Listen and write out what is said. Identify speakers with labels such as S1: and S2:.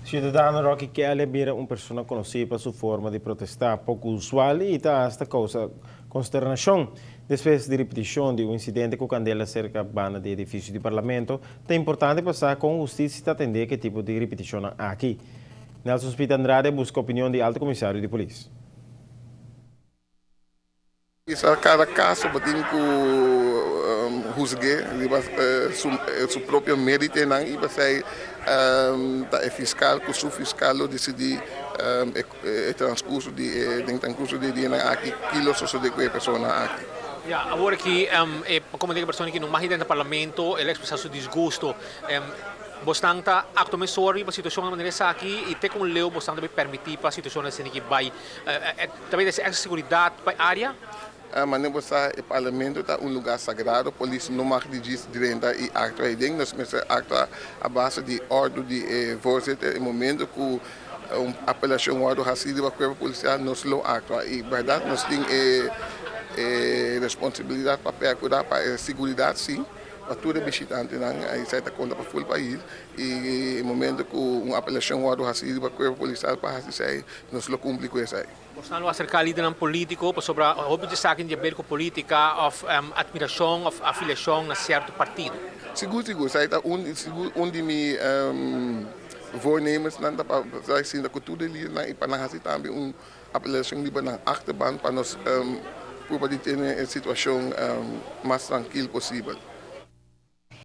S1: Ciudadano Rocky Kelly a bira un persona conoci pa su forma di protesta poco usual y ta hasta causa consternacion. Despues di ripeticion di un incidente cu candela cerca banda di edificio di Parlamento, ta importante pa sa con husticia ta atende cu e tipo di ripeticionnan aki. Nelson Speed Andrade a busca opinion di Alto Comisario di Polis.
S2: Kisa kada kaso bo tin ku husg'é riba su propio méritonan i pasei ta e fiskal ku su fiskal lo disidí e transkurso di e den transkurso di e dianan aki ki lo sosodé ku e persona aki.
S3: Ya, awor aki e komo di e persona ki no mag drenta parlamento el a ekspresá su disgusto. Bosnan ta aktua mesora riba situashon di manera esaki i te kon leu bosnan ta bai permití pa situashon asina ki bai Ta bay trece extra seguridad pa e area?
S2: Manera bo sa, e Parlamento ta un lugar sagrado, polis no mag di djis drenta y actua eyden. Nos mester actua a base di ordo di e voorzitter. E momento cu un apelacion wordo haci riba cuerpo policial, nos lo actua. Y berdad nos tin e responsabilidad pa percura pa e siguridad, si, pa tur e bishitantenan. Esey ta conta pa full pais. Y e momento cu un apelacion wordo haci riba cuerpo policial pa haci esey, nos lo cumpli cu esey.
S3: Bosnan lo acerca lidernan politico pasobra hopi dje esaki tin di haber cu politica of admiracion of afiliacion na cierto partido.
S2: Sigur, sigur. Esey ta un, sigur un di mi voornemensnan ta pa sinta cu tur e lidernan y pa nan haci tambe un apelacion riba nan achterban pa nos purba di tene e situacion mas trankil posibel.